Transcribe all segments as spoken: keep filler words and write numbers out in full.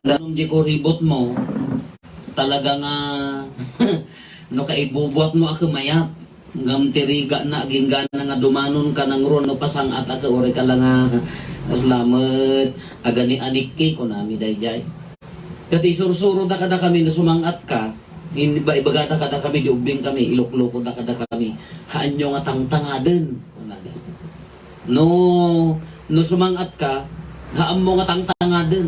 Danum di kuribot mo, talaga nga, no, kaibubuat mo a kumayat. Ngem ti rigatna, aginggana nga dumanon ka nangruan no pasang-at a ka, uray ka la nga, kasla met, agani-anikki, kunami dayjay. Ket isursuro da kadakami no sumang-at ka, in-, iba-, ibagada kadakami, di ubbing kami, ilukloko da kadakami, haanyo nga tangtangaden, kunada. No, no sumang-at ka, ha, ammo nga tangtangaden.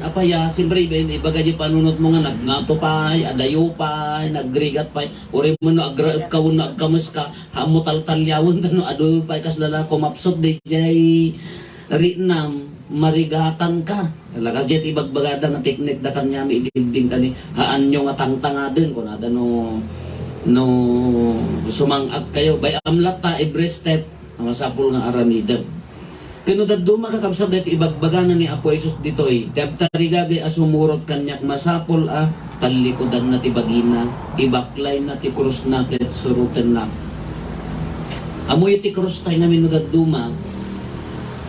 Apay a, siyempre, iba, ibaga di panunot mo nga nagngato pay, adayo pay, nagrigat pay, uray mo no agraep ka wenno agkames ka, ha, ammo taltaliawen ta no adu pay kasla la kumapsut dayjay ritnam, marigatan ka. Talaga, diay ti ibagbagada nga teknik da kaniami, idibbing kami, haanyo nga tangtangaden, kunada no, no sumang-at kayo. Bay-am latta, every step, a masapul nga aramidem. Ken no dadduma, kakabsat, daytoy ibagbagana ni Apo Jesus ditoy, ti agtarigagay a sumurot kaniak, masapul a tallikudanna ti bagina, ibaklayna ti krusna ket surotennak. Ammoyo ti krus tay ngamin no dadduma,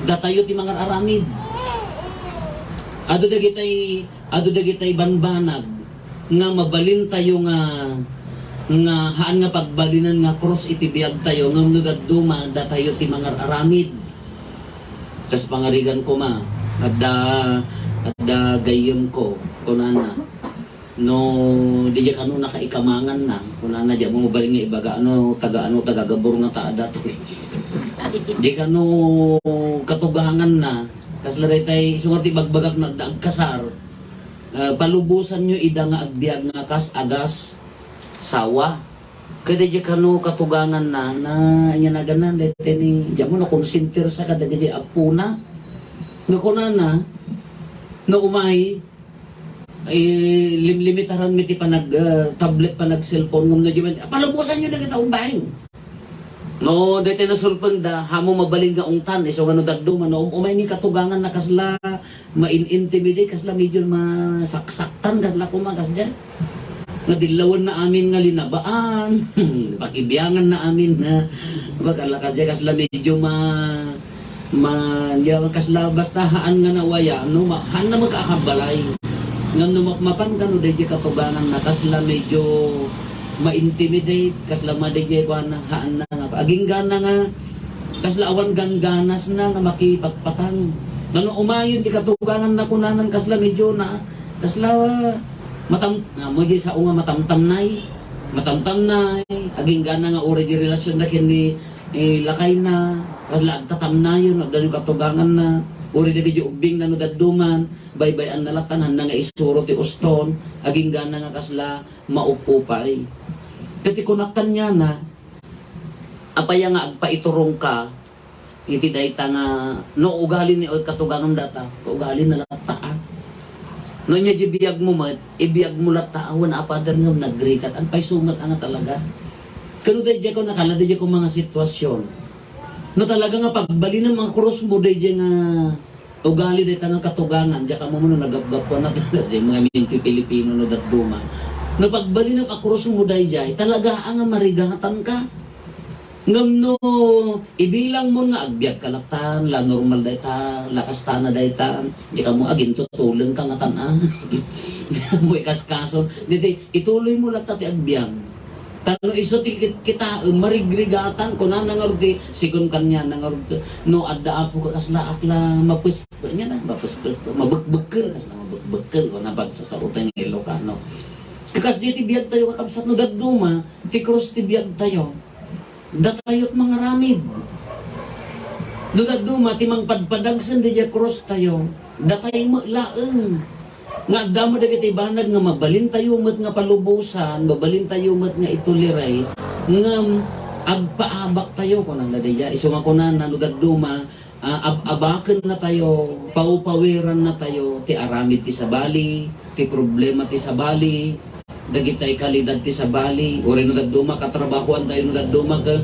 datayo ti mangar-aramid. Adu dagitay, adu dagitay banbanag nga mabalintayo nga, nga haan nga pagbalinen nga krus iti biagtayo, ngem no dadduma, datayo ti mangar-aramid. Kas pangarigan koma, adda, adda gayyemko, kunana, no, diay kano nakaikamanganna, kunana, diay mo mabalin nga ibaga, ano, taga, ano, taga Gabor nga ta datoy. Diay kano katuganganna, kasla daytay, isu nga ti bagbagak na adda agkasar, ah, palubosanyo ida nga agbiag nga kas agas, sawa. Kada diay kano katuganganna, na, anya naganna, daytay ni, diay mo nakonsentir sa kada diay apona. Nga kunana, no umay, eh, limlimitaran mi ti panag, ah, tablet, panag cellphone, ngem no diay man, palubosanyo dagita ubbing. No, daytay nasulpeng da, hamo mabalin nga ungtan, isu nga no dadduma, no um-, umay ni katuganganna kasla, ma-in-intimidate, kasla medyo masaksaktan, kasla koma, kasdiay. Nga dillawenna amin nga linabaan, pakibianganna amin nga, kasla, kasdiay, kasla medyo ma-, ma-, diay, kasla basta haan nga nawaya, no, ma-, haanna met a kabalay. Ngem no mapmapan kano daydiay katuganganna, kasla medyo ma-intimidate, kasla madi diay kuana, haanna nga, aginggana nga, kasla awan gangganasna nga makipagpatang. Ngano umayen ti katuganganna kunanan kasla medyo na, kasla matam-, ah, mo diay sao nga matamtamnay. Matamtamnay, aginggana nga uray di relasyonda ken ni, eh, lakayna, kasla agtatamnayon, adda ni katuganganna, uray dagiti ubbingna no dadduman, baybay-anna latta, haanna nga isuro ti uston, aginggana nga kasla maup-upay. Ket ti kunak kaniana, apay a nga agpaiturongka iti dayta nga no ugali ni katugangan data, kaugali na latta, a. No nya di biag mo met, ibiag mo latta, awan a, Father, ngem nagrigat, agpayso met a nga talaga. Kano daydiay ko nakala, daydiay ko mga sitwasyon. No talaga nga pagbalinem a krus mo, daydiay nga ugali dayta nga katugangan, diak ammo no nagapgapuan na talas, diay mga minti Pilipino no dadduma. No pagbalinem a krus mo daydiay, talaga a nga marigatan ka. Ngem no ibilang mo nga agbiag ka latan, la normal dayta, la kasta na dayta, diak ammo agintutuleng ka nga tan-a. Mo ikaskaso, daydiay, ituloy mo latta ti agbiag. Ta no isu ti kit-, kitaem, marigrigatan, kunana ngarud ti, sigun kaniana ngarud, no adda apo ka kasla ak la mapes-, ania na, mapes-, mabekbekkel, kasla mabekbekkel, kuna pagsasaotan nga Ilocano. Kasdiay ti biagtayo, kakabsat, no dadduma, ti krus ti biagtayo. Datayo ti mangaramid. No dadduma, ti mangpadpadagsen daydiay krustayo, datay met laeng. Nga adda met dagiti banag nga mabalintayo met nga palubosan, mabalintayo met nga itolerate, ngem agpaabaktayo, kunana daydiay. Isu nga kunana, no dadduma, ah, ab-abakennatayo, pawpawirannatayo ti aramid ti sabali, ti problema ti sabali, dagitay kalidad ti sabali, uray no dadduma, katrabahoantayo no dadduma, ket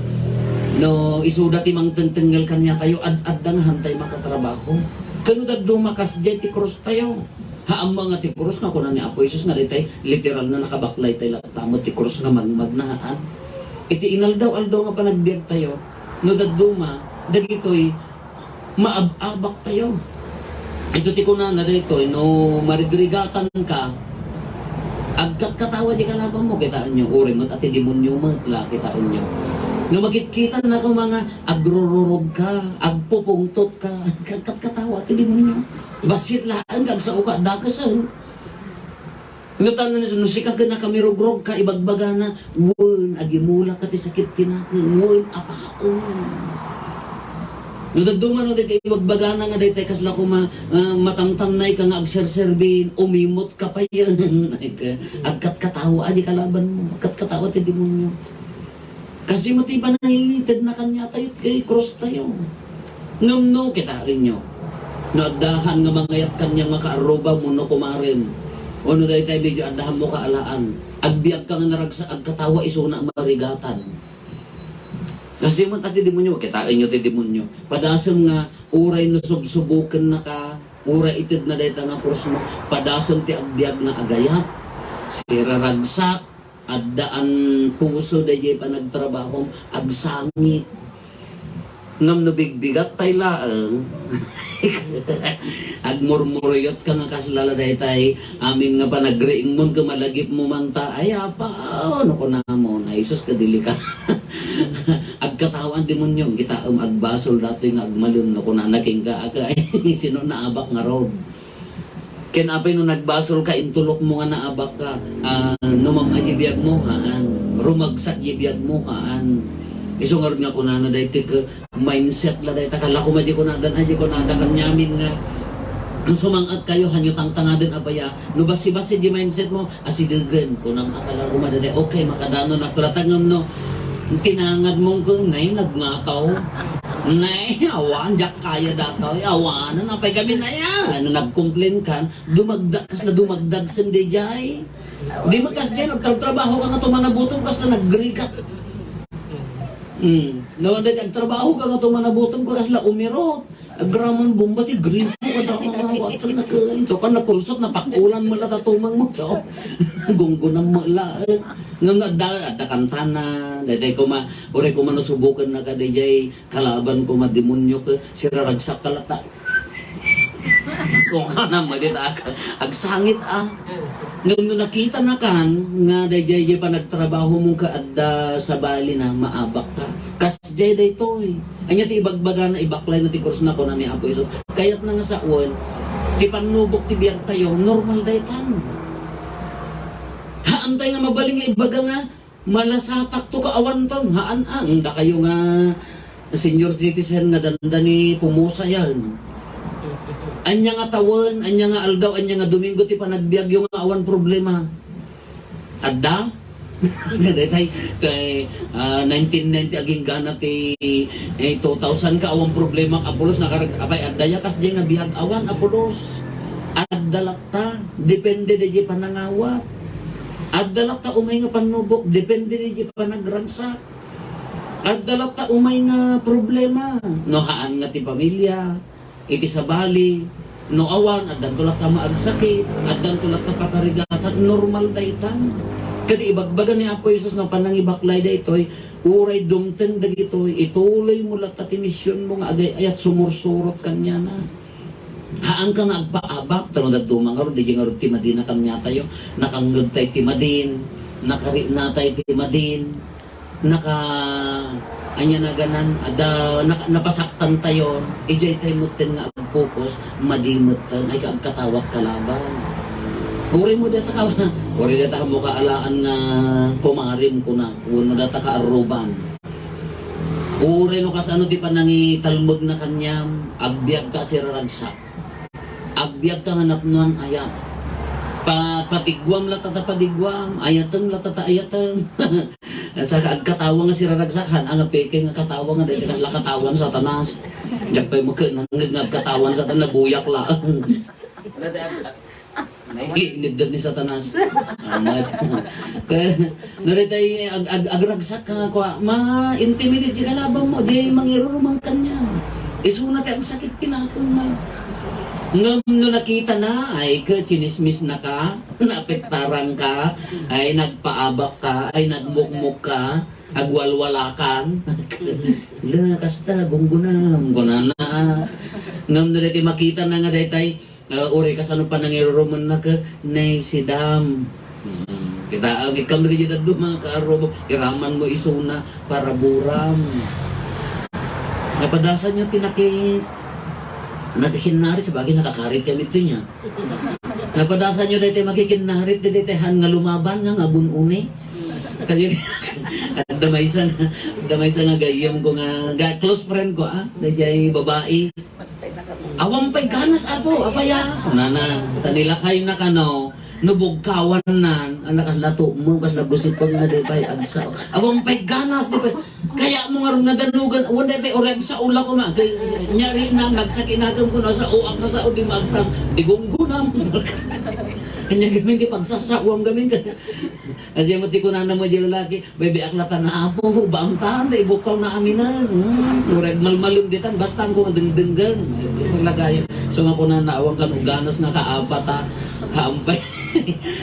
no isuda ti mangtengtengngel kaniatayo, ad-adda nga haantay makatrabaho. Ket no dadduma, kasdiay ti krustayo. Haan met nga ti krus nga kuna ni Apo Jesus nga daytay literal nga nakabaklaytay latta met ti krus nga magmagna, haan. Iti inaldaw-aldaw nga panagbiagtayo, no dadduma, dagitoy maab-abaktayo. Isu ti kunana daytoy, no marigrigatanka, agkatkatawa diay kalabanmo, kitaenyo, uray met a ti demonio met la, kitaenyo. No makitkitannaka koma nga agrururogka, agpupungtotka, agkatkatawa ti demonio. Bassit laeng nga agsaoka dakesen. No ta, no sika ken nakamirugrogka, ibagbagana, wen, agimulaka ti sakit ti nakem, wen, apaem. No dadduma no dayta ibagbagana nga daytay kasla koma, ah, matamtamnayka nga agserserbi, umimutka payen. Agkatkatawa diay kalabanmo, agkatkatawa ti demonio. Kasdi met ti panangitedna kaniatayo iti krustayo. Ngem no, kitaenyo, no addahan nga mangayat kaniam nga kaarrubam wenno kumarem, wenno daytay medyo addahanmo kaalaan, agbiagka nga naragsak, agkatawa, isuna a marigatan. Kasdi met a ti demonio, kitaenyo ti demonio. Padasem nga uray no subsubokennaka, uray itedna dayta nga krusmo, padasem ti agbiag nga agayat, siraragsak, addaan puso daydiay panagtrabahom, agsangit. Ngem no bigbigat pay laeng, agmurmuruyotka nga kasla la daytay amin nga panagriingmon ket malagipmo man ta, ay, Apo, no kunamon, ay, sus, kadili ka. Agkatawa ti demonio, kitaem, agbasol datoy nga agmalem, no kunana kenka, aka, ay, sino naabak ngarud? Ken apay no nagbasolka, intulokmo nga naabakka, ah, numam-a diay biagmo, haan. Rumagsak diay biagmo, haan. Isu ngarud nga kunana daytoy ket mindset la dayta, kala koma diay kunada, diay kunada kaniamin nga, no sumang-atkayo, hanyo tangtangaden a baya. No bassit-bassit diay mindsetmo, asidegen, kunam a kala koma dayta, okay, makadanonak la ta ngem no tinangadmo ket, nay, nagngataw. Nay, awan, diak kaya datoy, awanen, apay kami, nay, a? No nagcomplain kan, dumagdag, kasla dumagdag sen daydiay. Di met kasdiay, nagtratrabahoka nga tumanabutom, kasla nagrigat. Hmm. No, daydiay, agtrabahoka nga tumanabutom, kasla umirot. Agraman bomba ti gripo, kada mga water na kain. To, kan napulsot, napakulan mo la ta tumang mo, so. Gunggunam mo la, eh. Ngem adda, adda kantana, daydiay koma, uray koma no subokennaka daydiay, kalaban koma demonio ket siraragsak ka la ta. Kung ka na, madi ta ag-, agsangit, ah. Ngem no nakitanakan nga daydiay panagtrabahomo ket adda sabali na, maabakka. Kasdiay daytoy. Ania ti ibagbagana, ibaklayna ti krusna, kuna ni Apo Jesus. Kayatna nga sawen, ti pannubok ti biagtayo, normal daytan. Haantay nga mabalin nga ibaga nga, malasatakto ka awanton, haan a, dakayo nga senior citizen nga dandani pumusayan. Ania nga tawen, ania nga aldaw, ania nga Domingo ti panagbiagyo nga awan problema? Adda? Nga daytay, kay, ah, nineteen ninety agingga na ti, eh, two thousand ka, awan problema, Apolos, nakarag-, apay, adda ya, kasdiay nga biag, awan, Apolos. Adda latta, depende daydiay panangawat. Adda latta umay nga pannubok, depende daydiay panagragsak. Adda latta umay nga problema. No haan nga ti pamilya, iti sabali, no awan, addanto latta maagsakit, addanto latta pakarigatan, normal daytan. Kadi ibagbaga ni Apo Jesus nga panangibaklay daytoy, uray dumteng dagitoy, ituloy mo latta ti misionmo nga agay-ayat, sumursurot kaniana. Haanka nga agpaabak, ta no dadduma ngarud, daydiay ngarud ti madina kaniatayo, nakangngegtay ti madin, nakariknatay ti madin, naka-, ania naganan, adda, naka-, napasaktantayon, idiaytay metten nga agpokus, madi metten, ay ka agkatawat kalaban. Uray mo data ka, uray data mo kaalaan nga kumarim kuna, wenno data kaarrubam. Uray no kasano ti panangitalmegna kaniam, agbiagka a siraragsak. Agbiagka nga napnoan ayat. Pa-, padiguam latta ta padiguam, ayatem latta ta ayatem. Saka agkatawa nga siraragsak, haan nga peke nga katawa nga dayta kasla katawan Satanas. Diak pay makinangeg nga agkatawan Satanas, nabuyak laeng. Inibdad ni Satanas. Amat. Kaya, no daytay ag-, ag-, agragsak ka nga kua, ma-intimidate ti kalaban mo, di mangiruruman kaniam. Isuna ti agsakit ti nakem na. Ngem no nakitana, ay ka, chinismis na ka, naapektaran ka, ay nagpaabak ka, ay nagmukmok ka, agwalwalakan. La, kasta, gunggunam, kunana. Ngem no daytoy makitana nga daytay, ah, uray kasano panangirurumenna ket naisidam. Mm. Kitaem, ikkan dagiti dadduma nga kaarrubam, iramanmo isuna, paraburam. Napadasanyo ti naki-, nakikinnarit, sabagay, nakakarit kami ito niya. Napadasanyo daytoy makikinnarit, daytoy han nga lumaban nga, nga gun-uni. Kasi, adda maysa nga, adda maysa nga gayyem ko nga, ga-, close friend ko, ah, dayjay babai. Awan pay ganas, apo, apaya. Nana, ta nilakayna kano, no bugkawannan, anak, kasla tumo, kasla gusipeng nga di pay agsa. Awan pay ganas, di pay. Kayatmo ngarud nga danugan, awan daytoy, uray agsaola ko ma. Kay, nyari na, nagsakinakem ko, nasa uak, nasa udi magsas, di gunggunam. Kanya gamin, di pagsasawam gamin ka. Kasi mo ti kunana mo, di lalaki, Bebe, aklatan na, apo, baamtan, da, ibukkaw na aminan. Hmm, uray agmalmalem ditan, basta ko dengdenggen. Lagay. So, nga kunana, awan kan uganas nga kaapat, ah. Hampay,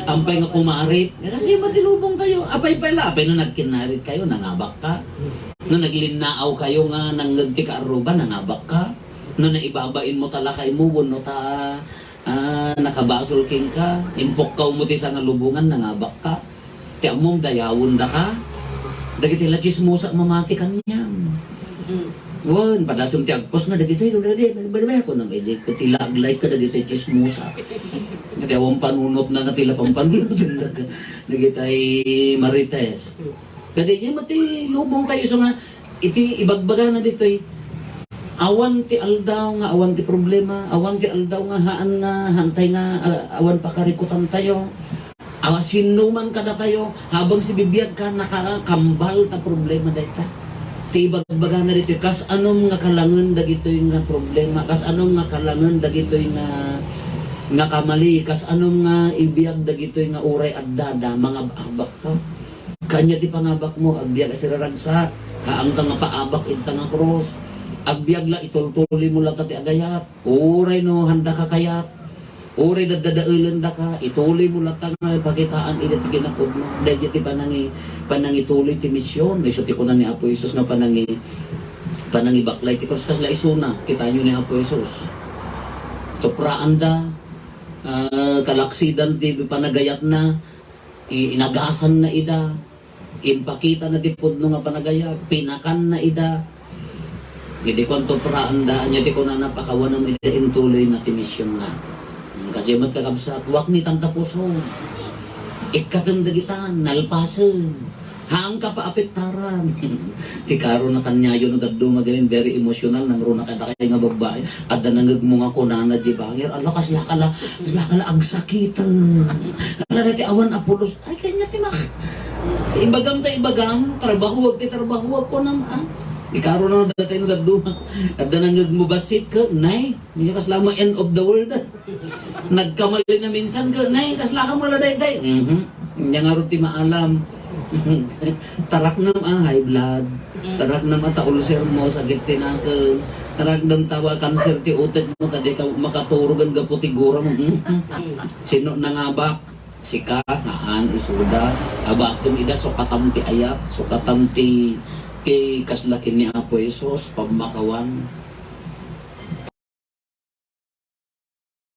hampay nga kumarit. Kasi matilubong kayo. Apay pala, apay no nagkinarit kayo, nangabak ka. No naglinnaaw kayo nga nangngeg ti kaarruba, nangabak ka. No naibabain mo talakay mo, wenno ta, ah, nakabasol kenka, impukkaw mo ti sangalubongan, nangabak ka. Ti ammom, dayawendaka. Dagiti la chismosa mamati kaniam. Mm. Wen, padasem ti agpos nga dagitoy, dagitoy, bada-bada ko nang ejek, ti la-like ka dagitoy chismosa. Nga ti awan panunotna, nga ti la pampanunotna, dagitay marites. Kadi, di matilubong tayo, so nga, iti ibagbagana ditoy, awan ti aldaw nga awan ti problema, awan ti aldaw nga haan nga, haantay nga, ah, awan pakarikutantayo. Awa sinno man kadatayo, habang sibibiag ka, nakakambal ta problema dayta. Ti ibagbagana ditoy, kas anom nga kalangen dagitoy nga problema, kas anom nga kalangen dagitoy nga, nga kamali, kas anom nga ibiag dagitoy nga uray addada, mangabak-abak ka. Kanya ti pangabakmo, agbiag a siraragsak, haanka nga paabak ita nga krus. Agbiag la, itultuloy mo latta ti agayat. Uray no, handa ka kayat. Uray daddadaelendaka, ituloy mo latta nga pakitaan ida ti kinapudno. Daydi ti panangi-, panangituloy ti mision. Isu ti kuna ni Apo Jesus nga panangi-, panangibaklay ti krus. Kasla isuna, kitaenyo ni Apo Jesus. Tupraanda, ah, kalaksidan ti panagayatna, i-, inagasanna ida, impakitana ti pudno nga panagayat, pinakanna ida. Idi kuan, tupraanda, ania ti kunana, pakawanem ida, intuloyna ti misionna. Hmm, kas di met kakabsat, wakni tanta puso. Ikkaten dagitan, nalpasen. Haanka paapektaran. Ti karona kaniayo no dadduma gamin, very emotional, nangruna kadakay nga babbai. Adda nangngegmo nga kunana di bangir, ala, kasla ka la, kasla ka la agsakiten. Ala, dati awan a pulos. Ay, kanya ti mak-, ibagam ta ibagam, trabahuag ti trabahuag, kunam, ah. Di karona dati no dadduma. Adda nangngegmo bassit ka, nay. Nia kasla mo end of the world. Nagkamali na minsan ka, nay, kasla ka mo la daytay. Mhm. Nia ngarud ti maalam. Taraknam a high blood. Taraknam a ta ulcer mo, sakit ti nakem. Taraknam ta wa cancer ti utek mo, ta di ka makaturog gapu ti gura mo. Mhm. Sino nangabak? Sika, haan, isuda. Abakem ida, sukatam ti ayat, sukatam ti, ti kasla ken ni Apo Jesus, pammakawan.